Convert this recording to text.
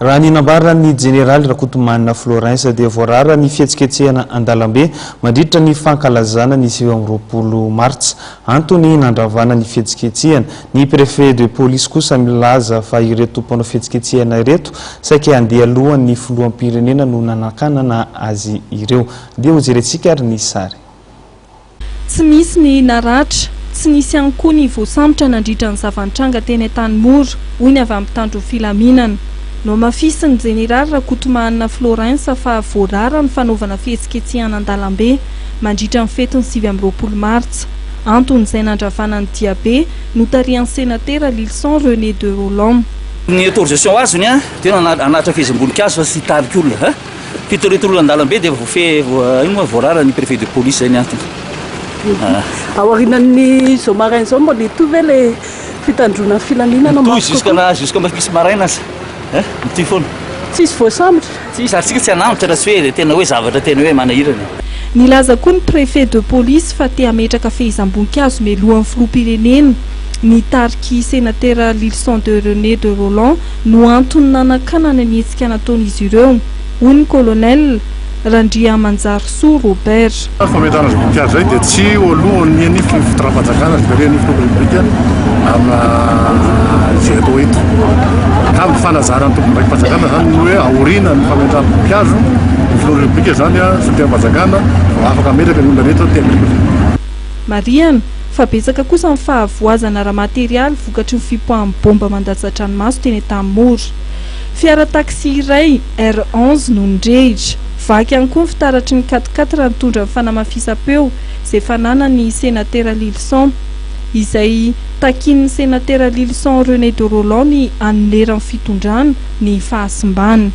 Raha ny nambaran'ny Jeneraly Rakotomanana Florens dia voarara ny fihetsiketsehana an-dalambe mandritra ny fankalazana ny 29 martsa. Antony nandravana ny fihetsiketsehana. Ny Préfet de police kosa milaza fa ireto mpanao fihetsiketsehana ireto saika handeha alohan'ny filoham-pirenena no nanakanana azy ireo. Dia hojerentsika ary ny sary. Tsy misy ny naratra, tsy nisy ihany koa ny voasambotra nandritra ny zava-nitranga teny Antanimora, hoy ny avy amin'ny mpitandro ny filaminana. Nohamafisin'ny Jeneraly Rakotomahanina Florens fa voarara ny fanaovana fihetsiketsehana an-dalambe mandritra ny fetin'ny 29 martsa. Anton'izay nandravana ny diabe notarihan'ny Senatera Lilison René de Rolland. Ny autorisation azony dia hanatitra fehezam-boninkazo fa tsy hitarika olona. Fito olona an-dalambe dia voafehy, ino moa, voarara ny préfet de police, izay ny antony. Aorianan'ny izao maraina izao mbola hitohy ve ilay fitandroana ny filaminana Mitohy jusqu'à la jusqu'à misy maraina aza. Eh, mitohy foana. Tsisy voasambotra? Tsisy, ary tsika tsy hanambotra raha tsy hoe tena hoe zavatra tena hoe manahirana. Nilaza koa ny préfet de police fa te hametraka fehezam-boninkazo melohan'ny filoham-pirenena ny tarik'i senatera Lilison de René de Rolland no antony nanakanana ny hetsika nataon'izy ireo, hoy ny Colonel Randriamanjarisoa Robert. Fametrahana azy voninkazo izay dia tsy eo alohan'ny ny fitondram-panjakana sy ny filoha Repoblika amina izay atao eto. Ka ny fanazaran'ny tompon'andraiki-panjakana izany ny hoe aoriana ny fametraham-boninkazo ny filoha Repoblika izany solontenam-panjakana vao afaka hametraka ny olona rehetra te hametraka. Marihana fa betsaka kosa ny fahavoazana ara-materialy vokatry ny fipoahan'ny baomba mandatsa-dranomaso teny Antanimora. Fiara taxi iray, R 11, no nirehitra. Vaky ihany koa ny fitaratry ny quatre quatre nitondra ny fanamafisam-peo izay fananan'ny Senatera Lilison. Izay takian'ny Senatera Lilison René de Rolland ny hanoneran'ny fitondrana ny fahasimbana.